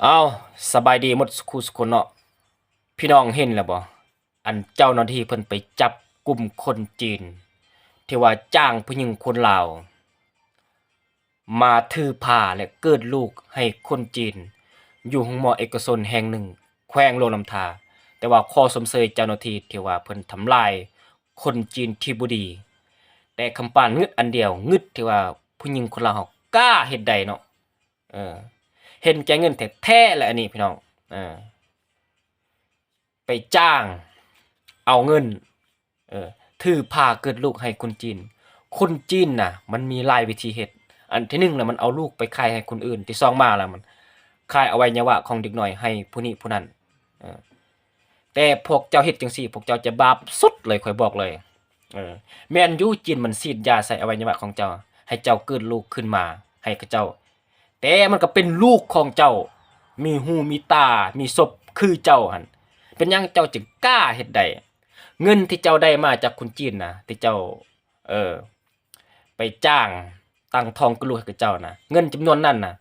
ເອົາ ສະບາຍດີໝົດສູ່ຄູ່ສູ່ຄົນເນາະ. ພີ່ນ້ອງເຫັນແລ້ວບໍ່? ອັນເຈົ້າໜ້າທີ່ເພິ່ນໄປຈັບກຸມຄົນຈີນ ທີ່ວ່າຈ້າງຜູ້ຍິງຄົນລາວ ມາຖືພາ ແລະ ເກີດລູກໃຫ້ຄົນຈີນ ຢູ່ໂຮງໝໍເອກະຊົນແຫ່ງໜຶ່ງ ແຂວງຫຼວງນ້ຳທາ. ແຕ່ວ່າຂໍຊົມເຊີຍເຈົ້າໜ້າທີ່ທີ່ວ່າເພິ່ນທຳລາຍຄົນຈີນທີ່ບໍ່ດີ. ແຕ່ຄຳປານງຶດອັນດຽວ ງຶດທີ່ວ່າຜູ້ຍິງຄົນລາວເຮົາກ້າເຮັດໄດ້ເນາະ. ເອີ ເຫັນແກ່ເງິນແທ້ໆ ແຫຼະອັນນີ້ພີ່ນ້ອງ. ເອີ ໄປຈ້າງເອົາເງິນ ເອີ ຖືພາເກີດລູກໃຫ້ຄົນຈີນ. ຄົນຈີນນະ ມັນມີຫຼາຍວິທີເຮັດ. ອັນທີໜຶ່ງລະ ມັນເອົາລູກໄປຂາຍໃຫ້ຄົນອື່ນ, ທີສອງມາລະ ມັນຂາຍອະໄວຍະວະຂອງເດັກນ້ອຍໃຫ້ຜູ້ນີ້ຜູ້ນັ້ນ. ເອີ ແຕ່ພວກເຈົ້າເຮັດຈັ່ງຊີ້ ພວກເຈົ້າຈະບາບສຸດເລີຍ ຂ້ອຍບອກເລີຍ. ເອີ ແມ່ນຢູ່ ຈີນມັນສີດຢາໃສ່ອະໄວຍະວະຂອງເຈົ້າ ໃຫ້ເຈົ້າເກີດລູກຂຶ້ນມາໃຫ້ເຂົາເຈົ້າ, ແຕ່ມັນກໍເປັນລູກຂອງເຈົ້າ ມີຫູມີຕາ ມີສົບຄືເຈົ້າຫັ້ນ. ເປັນຫຍັງເຈົ້າຈຶ່ງກ້າເຮັດໄດ້? ເງິນທີ່ເຈົ້າໄດ້ມາຈາກຄົນຈີນນະ ທີ່ເຈົ້າ ເອີ ໄປຈ້າງຕັ້ງທ້ອງເກີດລູກໃຫ້ເຂົາເຈົ້ານະ ເງິນຈຳນວນນັ້ນນະ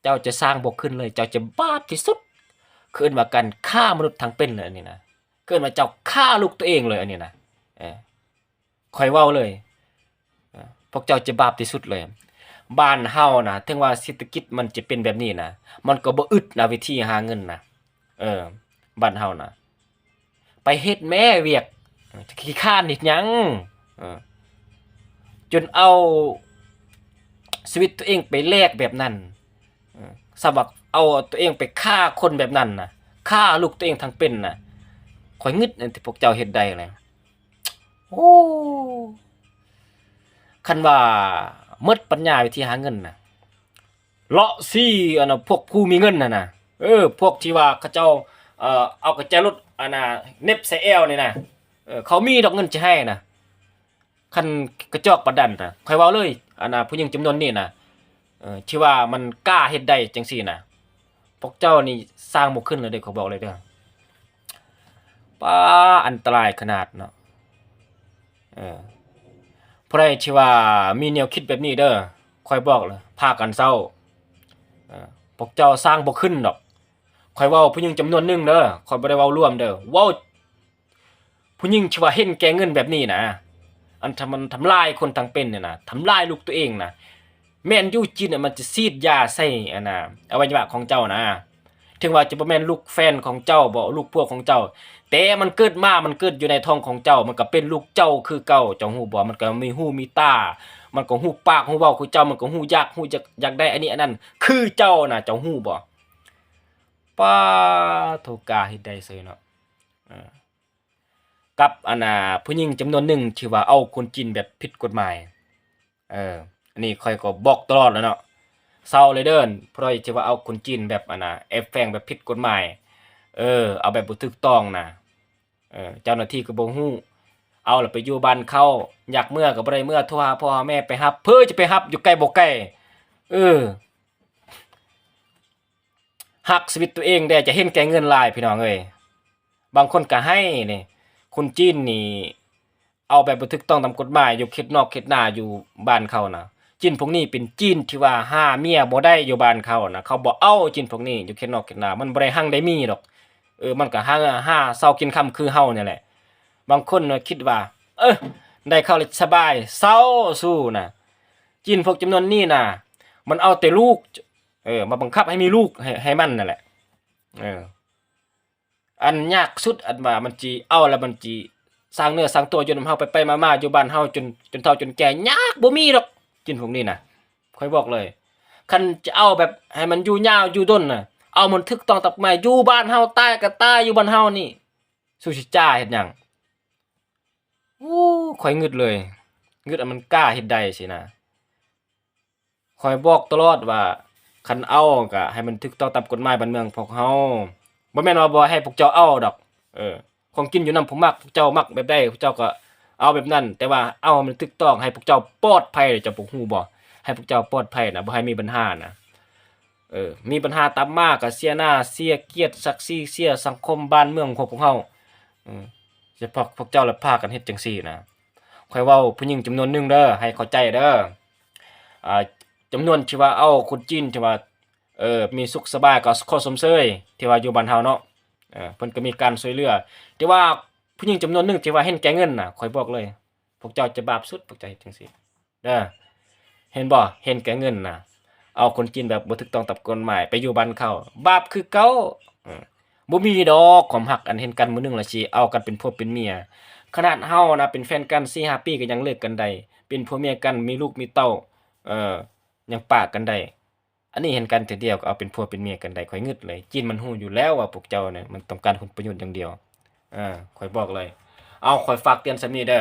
ເຈົ້າຈະສ້າງບໍ່ຂຶ້ນເລີຍ, ເຈົ້າຈະບາບທີ່ສຸດ. ເອີ້ນວ່າການຄ້າມະນຸດທັງເປັນເລີຍອັນນີ້ນະ, ເອີ້ນວ່າເຈົ້າຂ້າລູກຕົວເອງເລີຍອັນນີ້ນະ. ເອີ ຂ້ອຍເວົ້າເລີຍ ເອີ ພວກເຈົ້າຈະບາບທີ່ສຸດເລີຍ. ບ້ານເຮົານະ ເຖິງວ່າເສດຖະກິດມັນຈະເປັນແບບນີ້ນະ ມັນກໍບໍ່ອຶດນະ ວິທີຫາເງິນນະ. ເອີ ບ້ານເຮົານະ ໄປເຮັດແມ້ວຽກ ຂີ້ຄ້ານເຮັດຫຍັງ? ເອີ ຈົນເອົາຊີວິດຕົວເອງໄປແລກແບບນັ້ນ. ເອີ ສຳວ່າເອົາຕົວເອງໄປຂ້າຄົນແບບນັ້ນນະ, ຂ້າລູກຕົວເອງທັງເປັນນະ. ຂ້ອຍງຶດອັນທີ່ພວກເຈົ້າເຮັດໄດ້ນະ. ໂອ້ ຄັນວ່າໝົດປັນຍາວິທີຫາເງິນນະ ເລາະຊີ້ອັນນະ ພວກຜູ້ມີເງິນຫັ້ນນະ. ເອີ ພວກທີ່ວ່າເຂົາເຈົ້າ ເອີ ເອົາກະແຈລົດອັນນະ ເໜັບໃສ່ແອວນີ້ນະ. ເອີ ເຂົາມີດອກເງິນຈະໃຫ້ນະ. ຄັນກະຈອກປານນັ້ນນະ ຂ້ອຍເວົ້າເລີຍ ອັນນະ ຜູ້ຍິງຈຳນວນນີ້ນະ ເອີ ທີ່ວ່າມັນກ້າເຮັດໄດ້ຈັ່ງຊີ້ນະ ພວກເຈົ້ານີ້ສ້າງບໍ່ຂຶ້ນເລີຍເດີ້ ຂ້ອຍບອກເລີຍເດີ້. ປ້າ ອັນຕະລາຍຂະໜາດເນາະ. ເອີ ຜູ້ໃດທີ່ວ່າມີແນວຄິດແບບນີ້ເດີ້ ຂ້ອຍບອກເລີຍ ພາກັນເຊົາ. ເອີ ພວກເຈົ້າສ້າງບໍ່ຂຶ້ນດອກ. ຂ້ອຍເວົ້າຜູ້ຍິງຈຳນວນໜຶ່ງເດີ້ ຂ້ອຍບໍ່ໄດ້ເວົ້າລວມເດີ້ ເວົ້າ ຜູ້ຍິງທີ່ວ່າເຫັນແກ່ເງິນແບບນີ້ນະ ອັນທຳ ມັນທຳລາຍຄົນທັງເປັນນີ້ນະ ທຳລາຍລູກຕົວເອງນະ. ແມ່ນຢູ່ ຈີນນະ ມັນຈະສີດຢາໃສ່ອັນນະ ອະໄວຍະວະຂອງເຈົ້ານະ ເຖິງວ່າຈະບໍ່ແມ່ນລູກແຟນຂອງເຈົ້າບໍ ລູກຜົວຂອງເຈົ້າ ແຕ່ມັນເກີດມາ ມັນເກີດຢູ່ໃນທ້ອງຂອງເຈົ້າ ມັນກໍເປັນລູກເຈົ້າຄືເກົ່າ. ເຈົ້າຮູ້ບໍ? ມັນກໍມີຫູມີຕາ ມັນກໍຮູ້ປາກຮູ້ເວົ້າຄືເຈົ້າ ມັນກໍຮູ້ຢາກ ຮູ້ຢາກ ຢາກໄດ້ອັນນີ້ອັນນັ້ນຄືເຈົ້ານະ. ເຈົ້າຮູ້ບໍ? ປາໂທ ກ້າເຮັດໄດ້ເຊີຍເນາະ. ເອີ ກັບອັນນະ ຜູ້ຍິງຈຳນວນໜຶ່ງທີ່ວ່າເອົາຄົນຈີນແບບຜິດກົດໝາຍ. ເອີ ອັນນີ້ຂ້ອຍກໍບອກຕະຫຼອດແລ້ວເນາະ ເຊົາເລີຍເດີ້ ຜູ້ໃດທີ່ວ່າເອົາຄົນຈີນແບບອັນນະ ແອບແຝງແບບຜິດກົດໝາຍ ເອີ ເອົາແບບບໍ່ຖືກຕ້ອງນະ. ເອີ ເຈົ້າໜ້າທີ່ກໍບໍ່ຮູ້ ເອົາແລ້ວໄປຢູ່ບ້ານເຂົາ ຢາກເມືອກໍບໍ່ໄດ້ເມືອ ໂທຫາພໍ່ຫາແມ່ໄປຮັບ ເພິ່ນຈະໄປຮັບ ຢູ່ໃກ້ບໍ່ໄກ. ເອີ ຮັກຊີວິດຕົວເອງແດ່ ຈະເຫັນແກ່ເງິນຫຼາຍ ພີ່ນ້ອງເອີຍ. ບາງຄົນກໍໃຫ້ນີ້ ຄົນຈີນນີ້ ເອົາແບບບໍ່ຖືກຕ້ອງຕາມກົດໝາຍ ຢູ່ເຂດນອກເຂດນາ ຢູ່ບ້ານເຂົານະ. ຈີນພວກນີ້ເປັນຈີນທີ່ວ່າຫາເມຍບໍ່ໄດ້ຢູ່ບ້ານເຂົານະ ເຂົາບໍ່ເອົາ. ຈີນພວກນີ້ຢູ່ເຂດນອກເຂດນາ ມັນບໍ່ໄດ້ຮັ່ງໄດ້ມີດອກ. ເອີ ມັນກໍຫາ ຫາເຊົ້າກິນຄ່ຳຄືເຮົານີ້ແຫຼະ. ບາງຄົນນະຄິດວ່າ ເອີ ໄດ້ເຂົ້າແລ້ວສະບາຍ ເຊົາຊູ້ນະ. ຈີນພວກຈຳນວນນີ້ນະ ມັນເອົາແຕ່ລູກ ເອີ ມາບັງຄັບໃຫ້ມີລູກໃຫ້ ໃຫ້ມັນນັ້ນແຫຼະ. ເອີ ອັນຍາກສຸດ ອັນວ່າມັນຊິເອົາແລ້ວມັນຊິສ້າງເນື້ອສ້າງຕົວຢູ່ນຳເຮົາໄປໆມາໆ ຢູ່ບ້ານເຮົາຈົນ ຈົນເຖົ້າຈົນແກ່ ຍາກ ບໍ່ມີດອກ. ຈີນພວກນີ້ນະ ຂ້ອຍບອກເລີຍ ຄັນຈະເອົາແບບໃຫ້ມັນຢູ່ຍາວຢູ່ດົນນະ ເອົາມັນຖືກຕ້ອງຕາມກົດໝາຍ ຢູ່ບ້ານເຮົາ ຕາຍກໍຕາຍຢູ່ບ້ານເຮົານີ້. ສູ້ຊິຈ້າເຮັດຫຍັງ? ໂອ້ ຂ້ອຍງຶດເລີຍ ງຶດອັນມັນກ້າເຮັດໄດ້ຊີ້ນະ. ຂ້ອຍບອກຕະຫຼອດວ່າ ຄັນເອົາກະໃຫ້ມັນຖືກຕ້ອງຕາມກົດໝາຍບ້ານເມືອງພວກເຮົາ. ບໍ່ແມ່ນວ່າບໍ່ໃຫ້ພວກເຈົ້າເອົາດອກ. ເອີ ຂອງກິນຢູ່ນຳຜູ້ມັກ ພວກເຈົ້າມັກແບບໃດ ພວກເຈົ້າກໍເອົາແບບນັ້ນ, ແຕ່ວ່າເອົາໃຫ້ມັນຖືກຕ້ອງ ໃຫ້ພວກເຈົ້າປອດໄພ. ເຈົ້າບໍ່ຮູ້ບໍ? ໃຫ້ພວກເຈົ້າປອດໄພນະ ບໍ່ໃຫ້ມີບັນຫານະ. ເອີ ມີບັນຫາຕາມມາກໍເສຍໜ້າ ເສຍກຽດສັກສີ ເສຍສັງຄົມບ້ານເມືອງຂອງພວກເຮົາ. ເອີ ສະເພາະພວກເຈົ້າລະພາກັນເຮັດຈັ່ງຊີ້ນະ. ຂ້ອຍເວົ້າຜູ້ຍິງຈຳນວນໜຶ່ງເດີ ໃຫ້ເຂົ້າໃຈເດີ. ອ່າ ຈຳນວນທີ່ວ່າເອົາຄົນຈີນທີ່ວ່າ ເອີ ມີສຸກສະບາຍ ກໍຂໍຊົມເຊີຍ ທີ່ວ່າຢູ່ບ້ານເຮົາເນາະ ເອີ ເພິ່ນກໍມີການຊ່ວຍເຫຼືອ. ແຕ່ວ່າຜູ້ຍິງຈຳນວນໜຶ່ງທີ່ວ່າເຫັນແກ່ເງິນນະ ຂ້ອຍບອກເລີຍ ພວກເຈົ້າຈະບາບສຸດ ພວກເຈົ້າເຮັດຈັ່ງຊີ້ເດີ. ເຫັນບໍ່? ເຫັນແກ່ເງິນນະ ເອົາຄົນຈີນແບບບໍ່ຖືກຕ້ອງຕາມກົດໝາຍໄປຢູ່ບ້ານເຂົາ ບາບຄືເກົ່າ. ເອີ ບໍ່ມີດອກຄວາມຮັກ ອັນເຫັນກັນມື້ໜຶ່ງລະຊິເອົາກັນເປັນຜົວເປັນເມຍ. ຂະໜາດເຮົານະເປັນແຟນກັນສີ່ຫ້າປີ ກໍຍັງເລີກກັນໄດ້ ເປັນຜົວເມຍກັນ ມີລູກມີເຕົ້າ ເອີ ຍັງປະກັນໄດ້. ອັນນີ້ເຫັນກັນເທື່ອດຽວກໍເອົາເປັນຜົວເປັນເມຍກັນໄດ້ ຂ້ອຍງຶດເລີຍ. ຈີນມັນຮູ້ຢູ່ແລ້ວວ່າພວກເຈົ້ານີ້ມັນຕ້ອງການຜົນປະໂຫຍດຢ່າງດຽວ. ເອີ ຂ້ອຍບອກເລີຍ. ເອົາ ຂ້ອຍຝາກເຕືອນສ່ຳນີ້ເດີ.